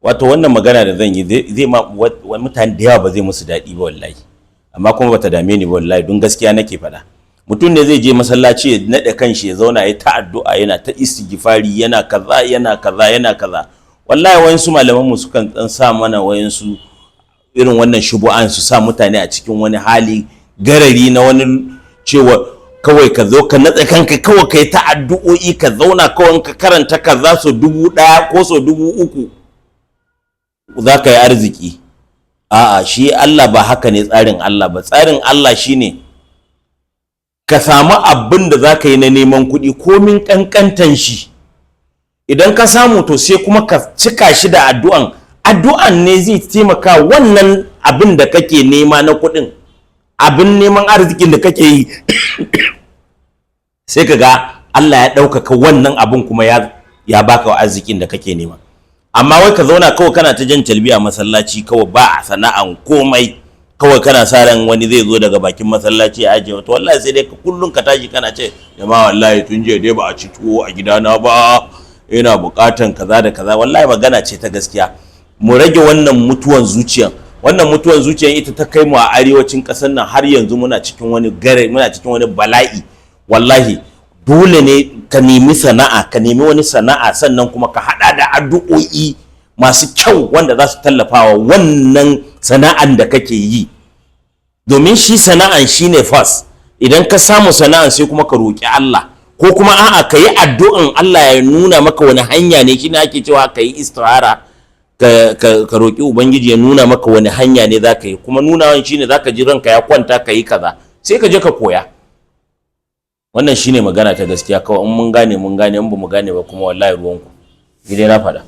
Wato wannan magana da zan yi zai ma mutane da yawa ba zai musu daɗi ba wallahi, amma kuma bata dame ni ba wallahi, don gaskiya nake faɗa. Mutum ne zai je masallaci ya naɗe kanshi ya zauna ya ta addu'a, yana ta istighfari, yana kaza, yana kaza, yana kaza. Wallahi wayansu malaman mu sukan dan sa mana wayansu irin wannan shubu'an, su sa mutane a cikin wani hali garari na wani cewa kawai ka zo ka natse kanka, kawai ka yi ta addu'o'i, ka zauna kawai ka karanta kaza so 1000 ko so 3000 za ka yi arziki. A'a, shi Allah ba haka ne tsarin Allah ba. Tsarin Allah shine ka samu abin da za ka yi na neman kuɗi, komin ƙanƙantan shi. Idan ka samu, to sai kuma ka cika shi da addu'an. Addu'an ne zai taimaka wannan abin da kake nema na kuɗin, abin neman arzikin da kake yi, sai ka ga Allah ya ɗaukaka wannan abin kuma ya baka arzikin da kake nema. Amma wai ka zauna kawai kana ta jan calbi a masallaci, kawai ba a sana'an komai, kawai kana sa ran wani zai zo daga bakin masallaci ya ajiye, to wallahi sai dai ka kullun ka tashi kana ce, "Jama'a, wallahi tun jiya dai ba a ci tuwo a gidana ba, ina buƙatan kaza da kaza." Wallahi magana ce ta gaskiya, mu rage wannan mutuwan zuciyan. Wannan mutuwan zuciyan ita ta kai mu a arewacin ƙasar nan har yanzu muna cikin wani gare, muna cikin wani bala'i. Wallahi dole ne ka nemi sana'a, ka nemi wani sana'a, sannan kuma ka hada da addu'o'i masu kyau wanda za su tallafawa wannan sana'an da kake yi, domin shi sana'an shine first. Idan ka samu sana'an, sai kuma ka roƙi Allah, ko kuma a'a, ka yi addu'an Allah ya nuna maka wani hanya ne. Shine ake cewa ka yi istihara, ka roƙi Ubangiji ya nuna maka wani hanya ne za ka yi. Kuma nunawan shine za ka ji ranka ya kwanta ka yi kaza, sai ka je ka koya. Wannan shine magana ta gaskiya kawai. In mun gane, mun gane. In ba mu gane ba kuma, wallahi ruwanku, ni dai na faɗa.